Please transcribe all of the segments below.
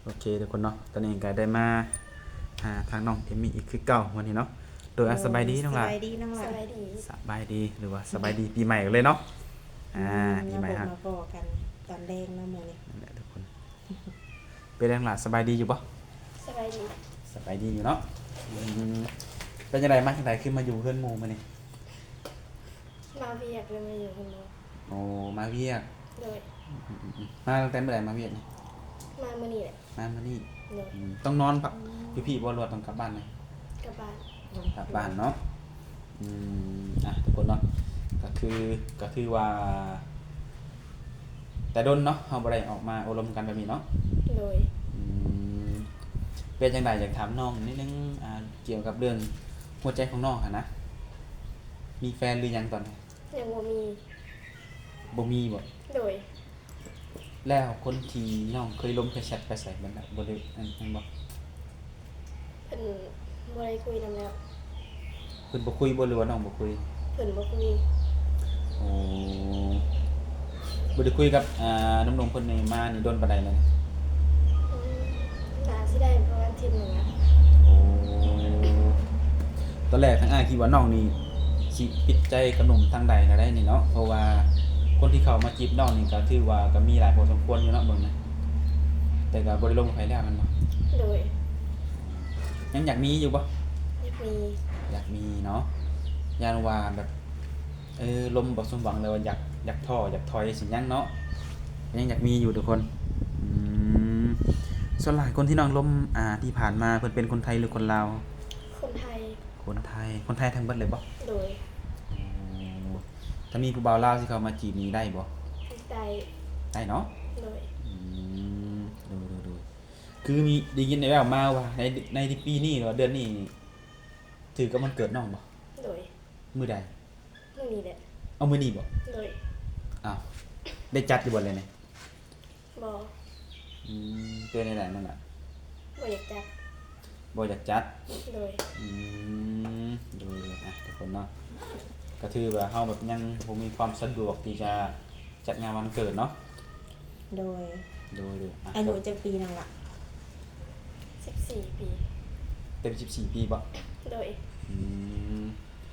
ໂອເຄທຸກຄົນເນາະ ຕອນນີ້ກໍໄດ້ມາຫາທາງນ້ອງເອມມີອີກຄືເກົ່າມື້ນີ້ເນາະ. ໂດຍ ອ່າ ສະບາຍດີນ້ອງຫຼ້າ. ສະບາຍດີນ້ອງຫຼ້າ. ສະບາຍດີ ສະບາຍດີ ຫຼືວ່າສະບາຍດີປີໃໝ່ກັນເລີຍເນາະ. ອືມ ອ່າ ປີໃໝ່ ມາພົບມາພໍ້ກັນຕອນແລງເນາະມື້ນີ້. ນັ້ນແຫຼະທຸກຄົນ. ເປັນຈັ່ງລະ ສະບາຍດີຢູ່ບໍ່? ສະບາຍດີ. ສະບາຍດີຢູ່ເນາະ. ອືມ ເປັນຈັ່ງໃດ ມາຈັ່ງໃດ ຄືມາຢູ່ເຮືອນໝູ່ມື້ນີ້? ມາວຽກ ເລີຍມາຢູ່ເຮືອນໝູ່. ໂອ້ ມາວຽກ. ໂດຍ. ອືມໆໆ ມາຕັ້ງແຕ່ມື້ໃດ ມາວຽກນີ້? ມາມື້ນີ້ແຫຼະ. ມາມື້ນີ້. ໂດຍ. ອືມ ຕ້ອງນອນພັກ ອືມ ຢູ່ພີ້ບໍ່ ຫຼືວ່າຕ້ອງກັບບ້ານເລີຍ? ກັບບ້ານ. ກັບບ້ານເນາະ. ອືມ ອ່ະ ທຸກຄົນເນາະ ກໍຄື ກໍຖືວ່າແຕ່ດົນເນາະ ເຮົາບໍ່ໄດ້ອອກມາໂອ້ລົມກັນແບບນີ້ເນາະ. ໂດຍ. ອືມ ເປັນຈັ່ງໃດ ຢາກຖາມນ້ອງນິດໜຶ່ງ ອ່າ ກ່ຽວກັບເລື່ອງຫົວໃຈຂອງນ້ອງຫັ້ນນະ ມີແຟນຫຼືຍັງຕອນນີ້? ຍັງບໍ່ມີ. ບໍ່ມີບໍ? ໂດຍ. ແລ້ວຄົນທີ່ນ້ອງເຄີຍລົມ ເຄີຍແຊັດໄປໃສ ມັນບໍ່ໄດ້ ອັນ ອັນບໍ່? ເພິ່ນບໍ່ໄດ້ຄຸຍນຳແລ້ວ. ເພິ່ນບໍ່ຄຸຍບໍ່ ຫຼືວ່ານ້ອງບໍ່ຄຸຍ? ເພິ່ນບໍ່ຄຸຍ. ໂອ້ ບໍ່ໄດ້ຄຸຍກັບ ອ່າ ໜຸ່ມໆເພິ່ນນີ້ມານີ້ດົນປານໃດແລ້ວ? ອືມ ໜ້າຊິໄດ້ປະມານທິດໜຶ່ງລະ. ໂອ້ ຕອນແລກທາງອ້າຍຄິດວ່ານ້ອງນີ້ຊິປິດໃຈກັບໜຸ່ມທາງໃດແນວໃດນີ້ເນາະ ເພາະວ່າຄົນທີ່ເຂົ້າມາຈີບນ້ອງນີ້ກໍຖືວ່າກໍມີຫຼາຍພໍສົມຄວນຢູ່ເນາະ ເບິ່ງນະ ແຕ່ກໍບໍ່ໄດ້ລົມກັບໃຜແລ້ວແມ່ນບໍ່? ໂດຍ. ຍັງຢາກມີຢູ່ບໍ່? ຢາກມີ. ຢາກມີເນາະ ຢ້ານວ່າແບບ ເອີ ລົມບໍ່ສົມຫວັງ ຫຼືວ່າຢາກ ຢາກທໍ້ ຢາກຖອຍ ຊິຍັງເນາະ ຍັງຢາກມີຢູ່ທຸກຄົນ. ອືມ ສ່ວນຫຼາຍຄົນທີ່ນ້ອງລົມ ອ່າ ທີ່ຜ່ານມາ ເພິ່ນເປັນຄົນໄທ ຫຼືຄົນລາວ? ຄົນໄທ. ຄົນໄທ. ຄົນໄທທັງເບິດເລີຍບໍ່? ໂດຍ. ໂອ້ ຖ້າມີຜູ້ບ່າວລາວຊິເຂົ້າມາຈີບນີ້ໄດ້ບໍ່? ໄດ້. ໄດ້ເນາະ? ໂດຍ. ອືມ ໂດຍໆໆ ຄືມີ ໄດ້ຍິນໄດ້ແວ່ວມາວ່າໃນ ໃນປີນີ້ ຫຼືວ່າເດືອນນີ້ຖືກກັບວັນເກີດນ້ອງບໍ່? ໂດຍ. ມື້ໃດ? ມື້ນີ້ແຫຼະ. ເອົາ ມື້ນີ້ບໍ່? ໂດຍ. ອ້າວ ໄດ້ຈັດຢູ່ບໍ່ແລ້ວນີ້? ບໍ່. ອືມ ເປັນແນວໃດນັ້ນນະ? ບໍ່ຢາກຈັດ. ບໍ່ຢາກຈັດ. ໂດຍ. ອືມ ໂດຍໆ ອ່ະ ທຸກຄົນເນາະ ກໍຖືວ່າເຮົາແບບຍັງບໍ່ມີຄວາມສະດວກທີ່ຈະຈັດງານວັນເກີດເນາະ. ໂດຍ. ໂດຍໆ ອ່ະ ອາຍຸຈັກປີນ້ອງລະ? ສິບສີ່ປີ. ເຕັມສິບສີ່ປີບໍ່? ໂດຍ. ອືມ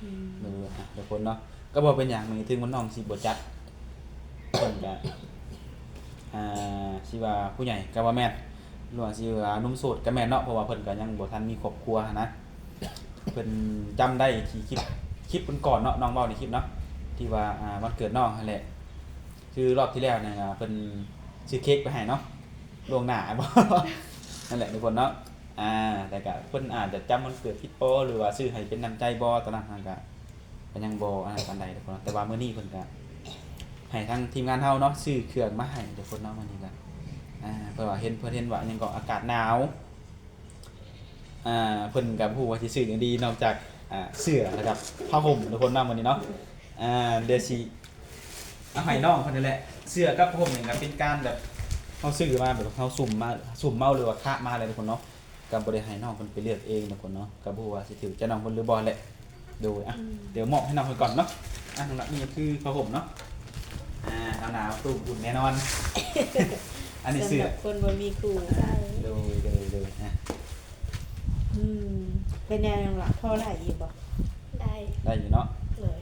ອືມ ເອີ ອ່ະ ທຸກຄົນເນາະ ກໍບໍ່ເປັນຫຍັງ ເຖິງວ່ານ້ອງຊິບໍ່ຈັດ ເພິ່ນກະ ອ່າ ຊິວ່າຜູ້ໃຫຍ່ກໍບໍ່ແມ່ນ ຫຼືວ່າຊິວ່າໜຸ່ມໂສດກໍແມ່ນເນາະ ເພາະວ່າເພິ່ນກໍຍັງບໍ່ທັນມີຄອບຄົວຫັ້ນນະ. ເພິ່ນຈຳໄດ້ທີ່ຄລິບ ຄລິບກ່ອນໆເນາະ ນ້ອງເວົ້າໃນຄລິບເນາະ ທີ່ວ່າ ອ່າ ວັນເກີດນ້ອງຫັ້ນແຫຼະ ຄືລອບທີ່ແລ້ວນະ ເພິ່ນຊື້ເຄັກໄປໃຫ້ເນາະ ລ່ວງໜ້າບໍ ນັ້ນແຫຼະທຸກຄົນເນາະ. ອ່າ ແຕ່ກະເພິ່ນອາດຈະຈຳວັນເກີດຜິດບໍ ຫຼືວ່າຊື້ໃຫ້ເປັນນ້ຳໃຈບໍ ຕອນນັ້ນເຮົາກະ ກໍຍັງບໍ່ອັນນັ້ນປານໃດທຸກຄົນເນາະ ແຕ່ວ່າມື້ນີ້ເພິ່ນກະໃຫ້ທາງທີມງານເຮົາເນາະ ຊື້ເຄື່ອງມາໃຫ້ທຸກຄົນເນາະ ມື້ນີ້ກະ ອ່າ ເພິ່ນວ່າເຫັນ ເພິ່ນເຫັນວ່າຫຍັງເກາະ ອາກາດໜາວ ອ່າ ເພິ່ນກໍບໍ່ຮູ້ວ່າຊິຊື້ຫຍັງດີ ນອກຈາກ ອ່າ ເສື້ອ ແລ້ວກໍຜ້າຫົ່ມທຸກຄົນເນາະ ມື້ນີ້ເນາະ. ອ່າ ດຽວຊິເອົາໃຫ້ນ້ອງເພິ່ນນີ້ແຫຼະ ເສື້ອກັບຜ້າຫົ່ມນີ້ກໍເປັນການແບບ ເຮົາຊື້ມາແບບເຮົາສຸ່ມມາ ສຸ່ມເອົາ ຫຼືວ່າຄະມາແຫຼະທຸກຄົນເນາະ ກໍບໍ່ໄດ້ໃຫ້ນ້ອງເພິ່ນໄປເລືອກເອງທຸກຄົນເນາະ ກໍບໍ່ຮູ້ວ່າຊິຖືກໃຈນ້ອງເພິ່ນຫຼືບໍ່ແຫຼະ. ໂດຍ ອືມ ອ່ະ ດຽວມອບໃຫ້ນ້ອງເພິ່ນກ່ອນເນາະ. ອ່ະ ນ້ອງລະ ນີ້ຄືຜ້າຫົ່ມເນາະ ອ່າ ໜາວໆ ຕຸ້ມອຸ່ນແນ່ນອນ. ອັນນີ້ເສື້ອ ສຳລັບຄົນບໍ່ມີຄູ່. ອ່າ ໂດຍໆໆ ອ່ະ ອືມ ເປັນແນວຫຍັງລະ ພໍໄດ້ຢູ່ບໍ່? ໄດ້ ໄດ້ຢູ່ເນາະ. ໂດຍ.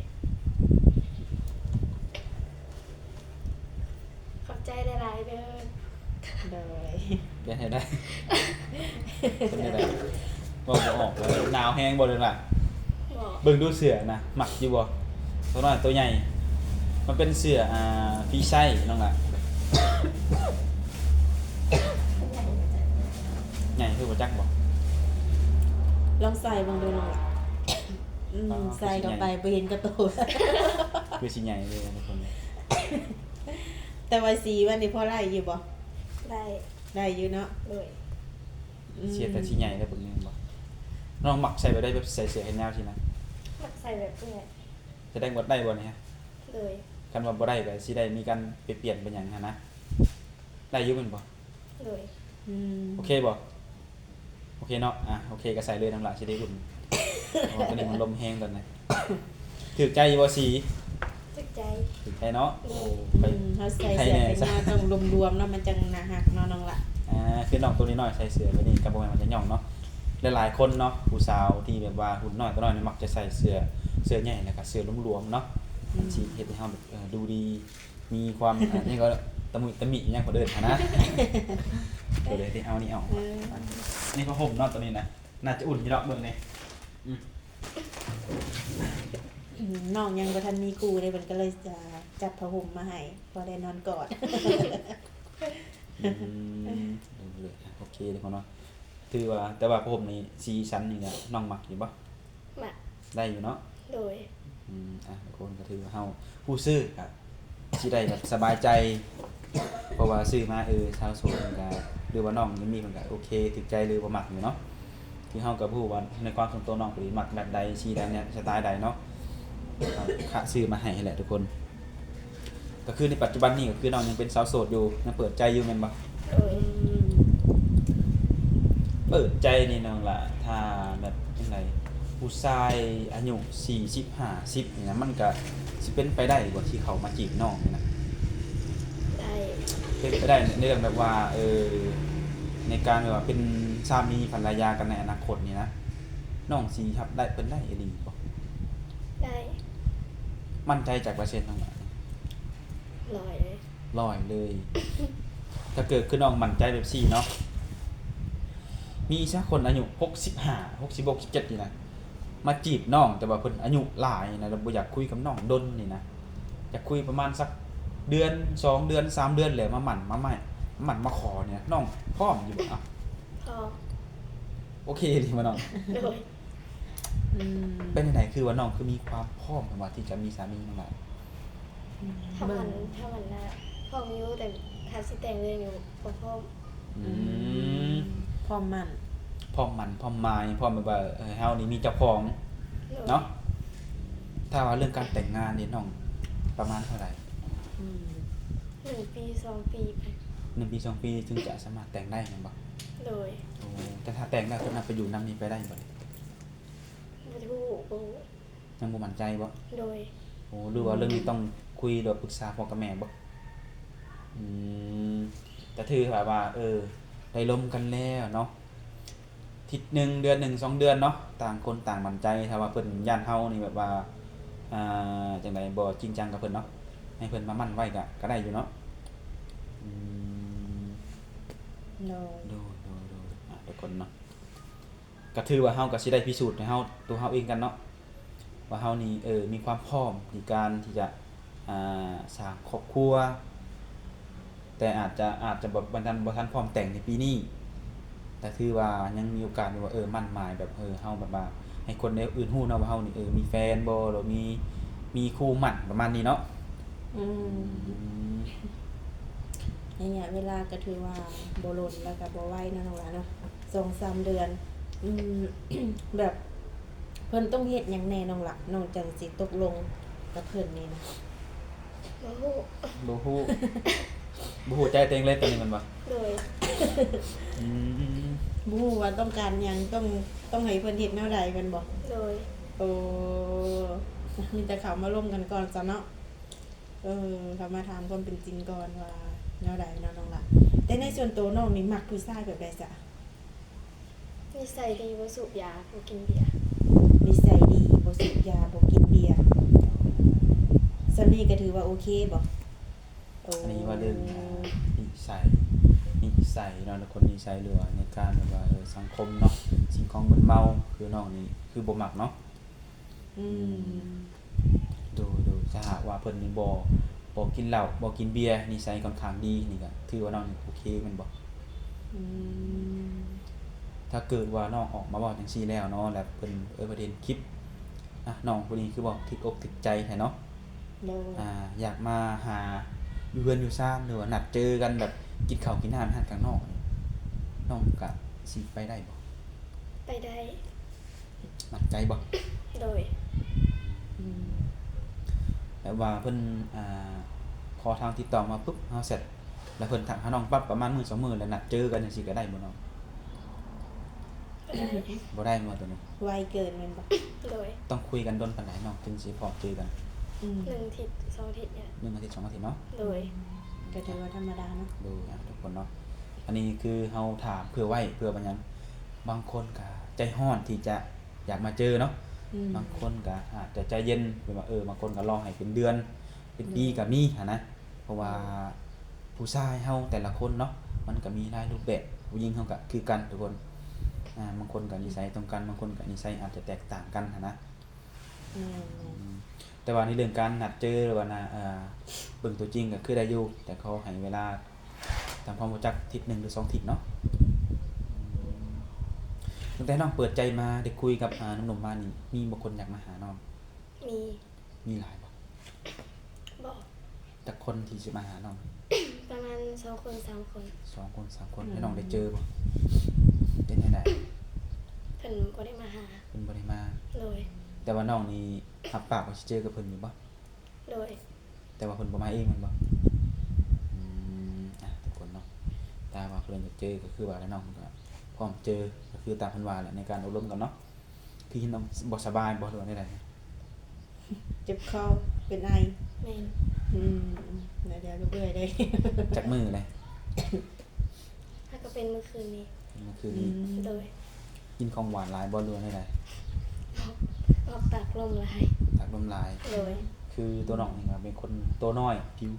ຂອບໃຈຫຼາຍໆເດີ. ໂດຍ. ເປັນໃດ ເປັນໃດ ເວົ້າບໍ່ອອກເລີຍ ໜາວແຮງບໍ່ເລີຍລະ? ບໍ່. ເບິ່ງດູເສື້ອນະ ມັກຢູ່ບໍ່? ຕົວນ້ອຍຕົວໃຫຍ່ ມັນເປັນເສື້ອ ອ່າ ຟຣີໄຊນ້ອງລະ. ໃຫຍ່ຄືບໍ່ຈັກບໍ່? ລອງໃສ່ເບິ່ງດູນ້ອງລະ. ອືມ ອໍ ໃສ່ເຂົ້າໄປ ຄືຊິໃຫຍ່ ບໍ່ເຫັນກະໂຕ ຄືຊິໃຫຍ່ເລີຍທຸກຄົນ. ແຕ່ວ່າສີມັນນີ້ພໍໄດ້ຢູ່ບໍ່? ໄດ້ ໄດ້ຢູ່ເນາະ. ໂດຍ. ອືມ ເສື້ອແຕ່ສີໃຫຍ່ແລ້ວເບິ່ງນີ້ເຫັນບໍ່? ນ້ອງມັກໃສ່ແບບໃດ ແບບໃສ່ເສື້ອແຂນຍາວຊີ້ນະ? ມັກໃສ່ແບບນີ້ແຫຼະ. ສະແດງວ່າໄດ້ບໍ່ນີ້? ໂດຍ. ຄັນວ່າບໍ່ໄດ້ກໍຊິໄດ້ມີການໄປປ່ຽນໄປຫຍັງຫັ້ນນະ. ໄດ້ຢູ່ແມ່ນບໍ່? ໂດຍ. ອືມ ໂອເຄບໍ່? ໂອເຄເນາະ. ອ່າ ໂອເຄກໍໃສ່ເລີຍນ້ອງລະ ຊິໄດ້ອຸ່ນ ເພາະວ່າຕອນນີ້ມັນລົມແຮງຕອນນີ້. ຖືກໃຈຢູ່ບໍ່ສີ? ຖືກໃຈ. ຖືກໃຈເນາະ. ໂດຍ. ໂອ້ ອືມ ໄປ ເຮົາໃສ່ເສື້ອແຂນຍາວຕ້ອງລວມໆເນາະ ມັນຈັ່ງໜ້າຮັກເນາະນ້ອງລະ. ອ່າ ຄືນ້ອງໂຕນ້ອຍໆໃສ່ເສື້ອແບບນີ້ກໍບໍ່ແມ່ນວ່າຈະຫຍ້ອງເນາະ. ຫຼາຍໆຄົນເນາະ ຜູ້ສາວທີ່ແບບວ່າຫຸ່ນນ້ອຍໂຕນ້ອຍນີ້ມັກຈະໃສ່ເສື້ອ ເສື້ອໃຫຍ່ ແລ້ວກໍເສື້ອຫຼວມໆເນາະ. ອືມ ມັນຊິເຮັດໃຫ້ເຮົາແບບ ເອີ ດູດີ ມີຄວາມ ອາ ຫຍັງກໍຕະມຸຕະມິຫຍັງເພິ່ນເອີ້ນຫັ້ນນະ. ກໍເລີຍໄດ້ເອົານີ້ອອກ. ເອີ ອັນນີ້ຜ້າຫົ່ມເນາະ ໂຕນີ້ນະ ໜ້າຈະອຸ່ນຢູ່ດອກ ເບິ່ງນີ້. ອືມ ອືມ ນ້ອງຍັງບໍ່ທັນມີຄູ່ເດ້ ເພິ່ນກໍເລີຍຈະຈັດຜ້າຫົ່ມມາໃຫ້ ພໍໄດ້ນອນກອດ. ອືມ ໂອເຄເນາະ ຖືວ່າ ແຕ່ວ່າຜ້າຫົ່ມນີ້ ສີສັນນີ້ກະນ້ອງມັກຢູ່ບໍ່? ມັກ ໄດ້ຢູ່ເນາະ. ໂດຍ ອືມ ອ່ະ ທຸກຄົນ ກໍຖືວ່າເຮົາຜູ້ຊື້ກະຊິໄດ້ແບບສະບາຍໃຈ ເພາະວ່າຊື້ມາ ເອີ ຊາວໂສດເພິ່ນກະ ຫຼືວ່ານ້ອງມີເພິ່ນກະໂອເຄ ຖືກໃຈ ຫຼືວ່າມັກຢູ່ເນາະ. ຄືເຮົາກໍບໍ່ຮູ້ວ່າໃນຄວາມສ່ວນຕົວນ້ອງນີ້ມັກແບບໃດ ສີໃດ ແນວສະໄຕໃດເນາະ ເຮົາກະຊື້ມາໃຫ້ຫັ້ນແຫຼະທຸກຄົນ. ກໍຄືໃນປັດຈຸບັນນີ້ ກໍຄືນ້ອງຍັງເປັນສາວໂສດຢູ່ ຍັງເປີດໃຈຢູ່ແມ່ນບໍ່? ໂດຍ ອືມ ເປີດໃຈນີ້ນ້ອງຫຼ້າ ຖ້າແບບຈັ່ງໃດ ຜູ້ຊາຍອາຍຸສີ່ສິບ ຫ້າສິບນີ້ນະ ມັນກະຊິເປັນໄປໄດ້ບໍ່ທີ່ເຂົາມາຈີບນ້ອງນີ້ນະ? ໄດ້ ເປັນໄປໄດ້ໃນເລື່ອງແບບວ່າ ເອີ ໃນການແບບວ່າເປັນສາມີພັນລະຍາກັນໃນອະນາຄົດນີ້ນະ ນ້ອງຊິຮັບໄດ້ ເພິ່ນໄດ້ອີ່ຫຼີບໍ່? ໄດ້ ໝັ້ນໃຈຈັກເປີເຊັນນ້ອງຫຼ້າ? ຮ້ອຍເລີຍ ຮ້ອຍເລີຍ. ຖ້າເກີດຄືນ້ອງໝັ້ນໃຈແບບຊີ້ເນາະ ມີຊະຄົນອາຍຸຫົກສິບຫ້າ ຫົກສິບ ຫົກສິບເຈັດນີ້ນະ ມາຈີບນ້ອງ ແຕ່ວ່າເພິ່ນອາຍຸຫຼາຍນະ ແລ້ວບໍ່ຢາກຄຸຍກັບນ້ອງດົນນີ້ນະ ຢາກຄຸຍປະມານສັກເດືອນ ສອງເດືອນ ສາມເດືອນ ແລ້ວມາໝັ້ນມາໝ້າຍ ໝັ້ນມາຂໍນີ້ນະ ນ້ອງພ້ອມຢູ່ບໍ່? ເອົາ ພ້ອມ ໂອເຄອີ່ຫຼີບໍ່ນ້ອງ? ໂດຍ ອືມ ເປັນຈັ່ງໃດ ຄືວ່ານ້ອງຄືມີຄວາມພ້ອມແບບວ່າທີ່ຈະມີສາມີນ້ອງຫຼ້າ? ອືມ ຖ້າມັນ ເບິ່ງ ຖ້າມັນນະ ພ້ອມຢູ່ ແຕ່ຖ້າຊິແຕ່ງເລີຍນີ້ບໍ່ພ້ອມ. ອືມ ອືມ ພ້ອມໝັ້ນ ພ້ອມໝັ້ນ ພ້ອມໝາຍ ພ້ອມແບບວ່າ ເອີ ເຮົານີ້ມີເຈົ້າຂອງ ໂດຍ ເນາະ. ຖ້າວ່າເລື່ອງການແຕ່ງງານນີ້ ນ້ອງປະມານເທົ່າໃດ? ອືມ ໜຶ່ງປີ ສອງປີໄປ ໜຶ່ງປີ ສອງປີ ຈຶ່ງຈະສາມາດແຕ່ງໄດ້ແມ່ນບໍ່? ໂດຍ ໂອ້ ແຕ່ຖ້າແຕ່ງແລ້ວ ເພິ່ນເອົາໄປຢູ່ນຳນີ້ໄປໄດ້ບໍ່? ບໍ່ຮູ້ ບໍ່ຮູ້ ຍັງບໍ່ໝັ້ນໃຈບໍ່? ໂດຍ ໂອ້ ຫຼືວ່າເລື່ອງນີ້ຕ້ອງຄຸຍ ຫຼືວ່າປຶກສາພໍ່ກັບແມ່ບໍ່? ອືມ ກໍຖືວ່າ ວ່າ ເອີ ໄດ້ລົມກັນແລ້ວເນາະ ທິດໜຶ່ງ ເດືອນໜຶ່ງ ສອງເດືອນເນາະ ຕ່າງຄົນຕ່າງໝັ້ນໃຈ. ຖ້າວ່າເພິ່ນຢ້ານເຮົານີ້ແບບວ່າ ອ່າ ຈັ່ງໃດ ບໍ່ຈິງຈັງກັບເພິ່ນເນາະ ໃຫ້ເພິ່ນມາໝັ້ນໄວ້ກະ ກະໄດ້ຢູ່ເນາະ. ອືມ ໂດຍ ໂດຍ ໂດຍ ໂດຍ ອ່າ ທຸກຄົນເນາະ ກໍຖືວ່າເຮົາກໍຊິໄດ້ພິສູດໃຫ້ເຮົາ ຕົວເຮົາເອງກັນເນາະ ວ່າເຮົານີ້ ເອີ ມີຄວາມພ້ອມໃນການທີ່ຈະ ອ່າ ສ້າງຄອບຄົວ ແຕ່ອາດຈະ ອາດຈະແບບບໍ່ທັນ ບໍ່ທັນພ້ອມແຕ່ງໃນປີນີ້ ແຕ່ຖືວ່າຍັງມີໂອກາດຢູ່ວ່າ ເອີ ໝັ້ນໝາຍແບບ ເອີ ເຮົາແບບວ່າໃຫ້ຄົນໃນອື່ນຮູ້ເນາະວ່າເຮົານີ້ ເອີ ມີແຟນບໍ່ ຫຼືມີ ມີຄູ່ໝັ້ນປະມານນີ້ເນາະ. ອືມ ອືມ ໄລຍະເວລາກໍຖືວ່າບໍ່ດົນ ແລ້ວກໍບໍ່ໄວເນາະນ້ອງຫຼ້າເນາະ ສອງສາມເດືອນ. ອືມ ແບບເພິ່ນຕ້ອງເຮັດຫຍັງແດ່ນ້ອງຫຼ້າ ນ້ອງຈັ່ງຊິຕົກລົງກັບເພິ່ນນີ້ນະ? ບໍ່ຮູ້ ບໍ່ຮູ້ ບໍ່ຮູ້ໃຈຕົວເອງເລີຍຕອນນີ້ແມ່ນບໍ່? ໂດຍ ອືມ ບໍ່ຮູ້ວ່າຕ້ອງການຫຍັງ ຕ້ອງ ຕ້ອງໃຫ້ເພິ່ນເຮັດແນວໃດແມ່ນບໍ່? ໂດຍ ໂອ້ ມີແຕ່ເຂົ້າມາລົມກັນກ່ອນຊະເນາະ. ເອີ ເຮົາມາຖາມຄວາມເປັນຈິງກ່ອນວ່າແນວໃດເນາະນ້ອງຫຼ້າ. ແຕ່ໃນສ່ວນໂຕນ້ອງນີ້ມັກຜູ້ຊາຍແບບໃດຊະ? ນິໄສດີ ບໍ່ສູບຢາ ບໍ່ກິນເບຍ. ນິໄສດີ ບໍ່ສູບຢາ ບໍ່ກິນເບຍ ສ່ຳນີ້ກໍຖືວ່າໂອເຄບໍ່? ໂອ້ ອັນນີ້ວ່າເລື່ອງ ອ່າ ນິໄສ ນິໄສເນາະທຸກຄົນ ນິໄສ ຫຼືວ່າໃນການແບບວ່າ ເອີ ສັງຄົມເນາະ ສິ່ງຂອງມຶນເມົາ ຄືນ້ອງນີ້ຄືບໍ່ມັກເນາະ. ອືມ ອືມ ໂດຍ ໂດຍ ຖ້າຫາກວ່າເພິ່ນນີ້ບໍ່ ບໍ່ກິນເຫຼົ້າ ບໍ່ກິນເບຍ ນິໄສຂ້ອນຂ້າງດີ ນີ້ກໍຖືວ່ານ້ອງນີ້ໂອເຄແມ່ນບໍ່? ອືມ ຖ້າເກີດວ່ານ້ອງອອກມາເວົ້າຈັ່ງຊີ້ແລ້ວເນາະ ແລ້ວເພິ່ນ ເອີ ເພິ່ນເຫັນຄລິບ ອ່ະ ນ້ອງຜູ້ນີ້ຄືບໍ່ຖືກອົກຖືກໃຈແທ້ເນາະ. ໂດຍ ອ່າ ຢາກມາຫາຢູ່ເຮືອນຢູ່ຊານ ຫຼືວ່ານັດເຈີກັນແບບກິນເຂົ້າກິນນ້ຳຢູ່ຮ້ານຂ້າງນອກນີ້ ນ້ອງກະຊິໄປໄດ້ບໍ່? ໄປໄດ້. ໝັ້ນໃຈບໍ່? ໂດຍ ອືມ ແບບວ່າເພິ່ນ ອ່າ ຂໍທາງຕິດຕໍ່ມາປຶບ ເຮົາແຊັດ ແລ້ວເພິ່ນທັກຫານ້ອງປັບ ປະມານມື້ສອງມື້ ແລ້ວນັດເຈີກັນຈັ່ງຊີ້ກໍໄດ້ບໍ່ນ້ອງ? ບໍ່ໄດ້ ບໍ່ໄດ້ແມ່ນບໍ່ໂຕນີ້? ໄວເກີນແມ່ນບໍ່? ໂດຍ ຕ້ອງຄຸຍກັນດົນປານໃດນ້ອງ ຈຶ່ງຊິພ້ອມເຈີກັນ? ອືມ ໜຶ່ງອາທິດ ສອງອາທິດນີ້ແຫຼະ. ໜຶ່ງອາທິດ ສອງອາທິດເນາະ? ໂດຍ ອືມ ກໍຖືວ່າທຳມະດາເນາະ. ໂດຍ ອ່າ ທຸກຄົນເນາະ ອັນນີ້ຄືເຮົາຖາມເພື່ອໄວ້ ເພື່ອວ່າຫຍັງ ບາງຄົນກໍໃຈຮ້ອນທີ່ຈະຢາກມາເຈີເນາະ ອືມ ບາງຄົນກໍອາດຈະໃຈເຢັນ ແບບວ່າ ເອີ ບາງຄົນກໍລໍໃຫ້ເປັນເດືອນ ເປັນປີກໍມີຫັ້ນນະ ເພາະວ່າ ໂດຍ ຜູ້ຊາຍເຮົາແຕ່ລະຄົນເນາະ ມັນກໍມີຫຼາຍຮູບແບບ ຜູ້ຍິງເຮົາກໍຄືກັນທຸກຄົນ ອາ ບາງຄົນກໍນິໄສຕົງກັນ ບາງຄົນກໍນິໄສອາດຈະແຕກຕ່າງກັນຫັ້ນນະ ແມ່ນໆ ອືມ ແຕ່ວ່າໃນເລື່ອງການນັດເຈີ ຫຼືວ່ານະ ເອີ ເບິ່ງຕົວຈິງກໍຄືໄດ້ຢູ່ ແຕ່ຂໍໃຫ້ເວລາ ທຳຄວາມຮູ້ຈັກທິດໜຶ່ງຫຼືສອງທິດເນາະ ອືມ ຕັ້ງແຕ່ນ້ອງເປີດໃຈມາ ໄດ້ຄຸຍກັບ ອາ ໜຸ່ມໆມານີ້ ມີບໍ່ຄົນຢາກມາຫານ້ອງ? ມີ ມີຫຼາຍບໍ່? ບໍ່ ຈັກຄົນທີ່ຊິມາຫານ້ອງ? ປະມານສອງຄົນສາມຄົນ ສອງຄົນສາມຄົນ ອືມ ແລ້ວນ້ອງໄດ້ເຈີບໍ່? ເປັນແນວໃດ? ເພິ່ນບໍ່ໄດ້ມາຫາ ເພິ່ນບໍ່ໄດ້ມາ ໂດຍ ແຕ່ວ່ານ້ອງນີ້ຮັບປາກວ່າຊິເຈີກັບເພິ່ນຢູ່ບໍ່? ໂດຍ ແຕ່ວ່າເພິ່ນບໍ່ມາເອງແມ່ນບໍ່? ອືມ ອ່ະ ທຸກຄົນເນາະ ຖ້າວ່າເພິ່ນຢາກເຈີກໍຄືວ່າແຫຼະເນາະ ເພິ່ນກໍພ້ອມເຈີ ກໍຄືຕາມເພິ່ນວ່າແຫຼະ ໃນການອົບລົມກັນເນາະ ຄືເຫັນນ້ອງບໍ່ສະບາຍບໍ່ ຫຼືວ່າແນວໃດ? ເຈັບຄໍ ເປັນໄອ ແມ່ນ ອືມ ແລ້ວດຽວກໍເມື່ອຍເດ້ ຈັກມື້ແລ້ວ? ຫາກໍເປັນມື້ຄືນນີ້ ເປັນມື້ຄືນນີ້ ອືມ ໂດຍ ກິນຂອງຫວານຫຼາຍບໍ່ ຫຼືວ່າແນວໃດ? ອອກ ອອກຕາກລົມຫຼາຍ ຕາກລົມຫຼາຍ ໂດຍ ຄືຕົວນ້ອງນີ້ກໍເປັນຄົນຕົວນ້ອຍ ຜິວ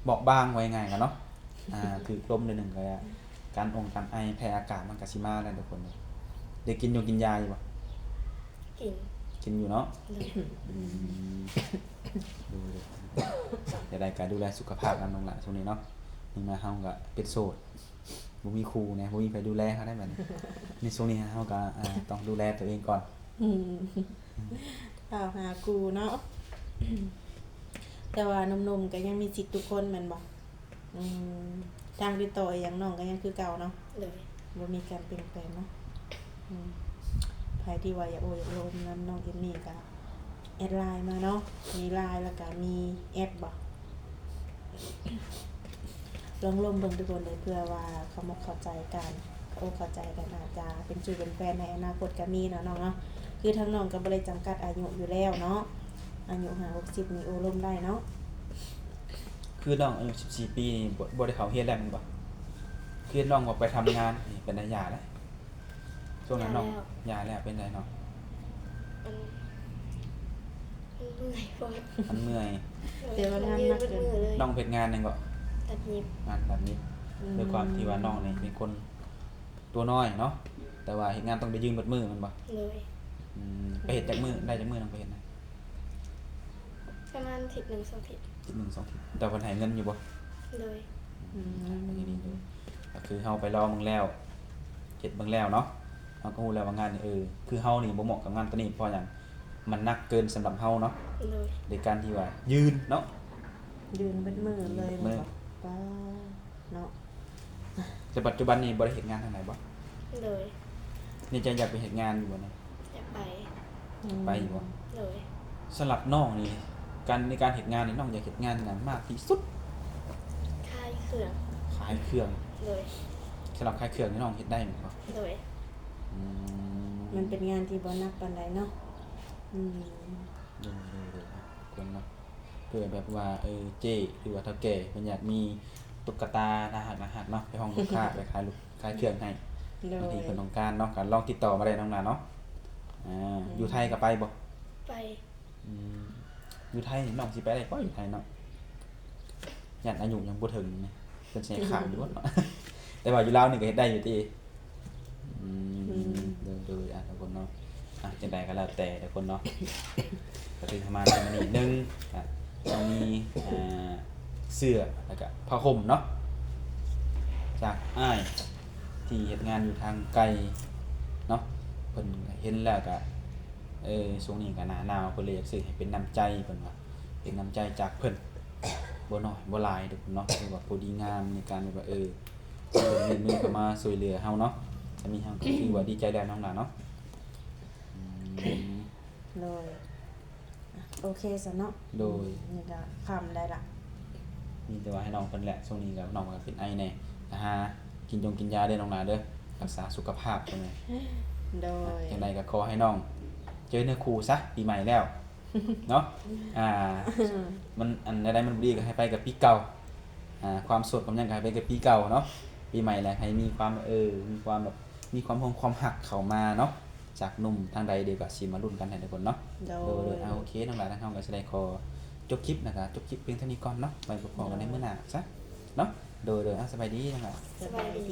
ບອບບາງ ເວົ້າງ່າຍໆກັນເນາະ ອ່າ ຖືກລົມໜ້ອຍໜຶ່ງກໍການອົງການໄອ ແພ້ອາກາດມັນກໍຊິມາແລ້ວທຸກຄົນ ໄດ້ກິນຢົງກິນຢາຢູ່ບໍ່? ກິນ ກິນຢູ່ເນາະ ໂດຍ ອືມ ໂດຍ ແນວໃດກໍດູແລສຸຂະພາບນຳນ້ອງຫຼ້າຊ່ວງນີ້ເນາະ ເນື່ອງມາເຮົາກໍເປັນໂສດ ບໍ່ມີຄູ່ແດ່ ບໍ່ມີໃຜດູແລເຮົາໄດ້ບັດນີ້ ໃນຊ່ວງນີ້ເຮົາກໍ ເອີ ຕ້ອງດູແລຕົວເອງກ່ອນ ອືມ ເຝົ້າຫາຄູ່ເນາະ ແຕ່ວ່າໜຸ່ມໆກໍຍັງມີສິດທຸກຄົນແມ່ນບໍ່? ອືມ ທາງຕິດຕໍ່ອີ່ຫຍັງນ້ອງກໍຍັງຄືເກົ່າເນາະ ໂດຍ ບໍ່ມີການປ່ຽນແປງເນາະ ອືມ ໃຜທີ່ວ່າຢາກໂອ້ຢາກລົມນຳນ້ອງເອມມີກໍ ແອັດໄລນ໌ມາເນາະ ມີໄລນ໌ ແລ້ວກະມີແອັດບໍ່? ລອງລົມເບິ່ງທຸກຄົນເດີ ເພື່ອວ່າເຂົ້າອົກເຂົ້າໃຈກັນ ເຂົ້າອົກເຂົ້າໃຈກັນ ອາດຈະເປັນຊູ່ເປັນແຟນໃນອະນາຄົດກໍມີເນາະນ້ອງເນາະ ຄືທາງນ້ອງກໍບໍ່ໄດ້ຈຳກັດອາຍຸຢູ່ແລ້ວເນາະ ອາຍຸຫ້າຫົກສິບນີ້ໂອ້ລົມໄດ້ເນາະ ຄືນ້ອງອາຍຸສິບສີ່ປີນີ້ ບໍ່ ບໍ່ໄດ້ເຂົ້າຮຽນແລ້ວແມ່ນບໍ່? ຄືນ້ອງວ່າໄປທຳງານນີ້ ເປັນໄດ້ຢາແລ້ວ? ຊ່ວງນັ້ນນ້ອງຢາແລ້ວ ຢາແລ້ວ ເປັນໃດນ້ອງ? ມັນ ມັນເມື່ອຍໂພດ ມັນເມື່ອຍ ແຕ່ວ່າງານໜັກເກີນ ນ້ອງເຮັດງານຫຍັງເກາະ? ຕັດຫຍິບ ງານຕັດຫຍິບ ອືມ ດ້ວຍຄວາມທີ່ວ່ານ້ອງນີ້ເປັນຄົນຕົວນ້ອຍເນາະ ແຕ່ວ່າເຮັດງານຕ້ອງໄດ້ຢືນເບິດມື້ແມ່ນບໍ່? ໂດຍ ອືມ ໄປເຮັດຈັກມື້ ໄດ້ຈັກມື້ນ້ອງໄປເຮັດນະ? ປະມານທິດໜຶ່ງສອງທິດ ທິດໜຶ່ງສອງທິດ ແຕ່ເພິ່ນໃຫ້ເງິນຢູ່ບໍ່? ໂດຍ ອືມ ອືມ ກໍດີຢູ່ ກໍຄືເຮົາໄປລອງເບິ່ງແລ້ວ ເຮັດເບິ່ງແລ້ວເນາະ ເຮົາກໍຮູ້ແລ້ວວ່າງານນີ້ ເອີ ຄືເຮົານີ້ບໍ່ເໝາະກັບງານໂຕນີ້ ເພາະຫຍັງ? ມັນໜັກເກີນສຳລັບເຮົາເນາະ ໂດຍ ໃນການທີ່ວ່າຢືນເນາະ ຢືນເບິດມື້ເລີຍ ເບິດມື້ ແມ່ນບໍ່? ປ້າ ເນາະ ແຕ່ປັດຈຸບັນນີ້ບໍ່ໄດ້ເຮັດງານທາງໃດບໍ່? ໂດຍ ໃນໃຈຢາກໄປເຮັດງານຢູ່ບໍ່ນີ້? ຢາກໄປ ອືມ ໄປຢູ່ບໍ່? ໂດຍ ສຳລັບນ້ອງນີ້ ການ ໃນການເຮັດງານນີ້ ນ້ອງຢາກເຮັດງານຫຍັງມາກທີ່ສຸດ? ຂາຍເຄື່ອງ ຂາຍເຄື່ອງ ໂດຍ ສຳລັບຂາຍເຄື່ອງນີ້ນ້ອງເຮັດໄດ້ແມ່ນບໍ່? ໂດຍ ອືມ ມັນເປັນງານທີ່ບໍ່ໜັກປານໃດເນາະ ອືມ ໂດຍ ໂດຍ ໂດຍ ຄົນເນາະ ເພື່ອແບບວ່າ ເອີ ເຈ້ ຫຼືວ່າເຖົ້າແກ່ເພິ່ນຢາກມີຕຸກກະຕາໜ້າຮັກໆເນາະ ໄປຫ້ອງລູກຄ້າ ໄປຂາຍລູກ ຂາຍເຄື່ອງໃຫ້ ໂດຍ ບາງທີເພິ່ນຕ້ອງການເນາະ ກໍລອງຕິດຕໍ່ມາໄດ້ນ້ອງຫຼ້າເນາະ ອືມ ຢູ່ໄທກໍໄປບໍ່? ໄປ ອືມ ຢູ່ໄທນີ້ນ້ອງຊິໄປໄດ້ບໍ່ ຢູ່ໄທເນາະ ຢ້ານອາຍຸຍັງບໍ່ເຖິງ ເພິ່ນຊິໃຫ້ຂ້າມຢູ່ເນາະ ແຕ່ວ່າຢູ່ລາວນີ້ກໍເຮັດໄດ້ຢູ່ຕິ? ອືມ ອືມ ໂດຍ ໂດຍ ອ່າ ທຸກຄົນເນາະ ອ່າ ຈັ່ງໃດກໍແລ້ວແຕ່ທຸກຄົນເນາະ ກໍຖືປະມານນີ້ໜຶ່ງ ອ່າ ເຮົາມີ ອ່າ ເສື້ອ ແລ້ວກະຜ້າຫົ່ມເນາະ ຈາກອ້າຍທີ່ເຮັດງານຢູ່ທາງໄກເນາະ ເພິ່ນເຫັນແລ້ວກະ ເອີ ຊ່ວງນີ້ກະໜ້າໜາວ ເພິ່ນເລີຍຢາກຊື້ໃຫ້ເປັນນ້ຳໃຈ ເພິ່ນວ່າ ເປັນນ້ຳໃຈຈາກເພິ່ນ ບໍ່ນ້ອຍບໍ່ຫຼາຍທຸກຄົນເນາະ ຖືວ່າພໍດີງາມໃນການແບບວ່າ ເອີ ເພິ່ນຍື່ນມືເຂົ້າມາຊ່ວຍເຫຼືອເຮົາເນາະ ອັນນີ້ເຮົາກໍຖືວ່າດີໃຈແລ້ວນ້ອງຫຼ້າເນາະ ອືມ ໂດຍ ອ່ະ ໂອເຄຊະເນາະ ໂດຍ ນີ້ກໍຄ່ຳໄດ້ລະ ມີແຕ່ວ່າໃຫ້ນ້ອງເພິ່ນແຫຼະ ຊ່ວງນີ້ກໍນ້ອງກໍເປັນໄອແດ່ ກໍຫາກິນຢົງກິນຢາເດີນ້ອງຫຼ້າເດີ ຮັກສາສຸຂະພາບເພິ່ນແດ່ ໂດຍ ຈັ່ງໃດກໍຂໍໃຫ້ນ້ອງເຈີເນື້ອຄູ່ຊະ ປີໃໝ່ແລ້ວ ເນາະ ອ່າ ມັນ ອັນໃດໆມັນບໍ່ດີກໍໃຫ້ໄປກັບປີເກົ່າ ອ່າ ຄວາມໂສດຄວາມຫຍັງກໍໃຫ້ໄປກັບປີເກົ່າເນາະ ປີໃໝ່ແລ້ວໃຫ້ມີຄວາມ ເອີ ມີຄວາມແບບ ມີຄວາມຮ່ວມຄວາມຮັກເຂົ້າມາເນາະ ຈາກໜຸ່ມທາງໃດ ດຽວກໍຊິມາລຸ້ນກັນໃຫ້ທຸກຄົນເນາະ. ໂດຍ ໂດຍ ໂດຍ ໂດຍ ເອົາ ໂອເຄ ທາງຫຼາຍທາງເຮົາກໍຊິໄດ້ຂໍຈົບຄລິບ ແລ້ວກໍຈົບຄລິບພຽງເທົ່ານີ້ກ່ອນເນາະ ໄວ້ພົບພໍ້ກັນໃນມື້ໜ້າຊະເນາະ. ໂດຍ ໂດຍ ເອົາ ສະບາຍດີທາງຫຼາຍ. ສະບາຍດີ.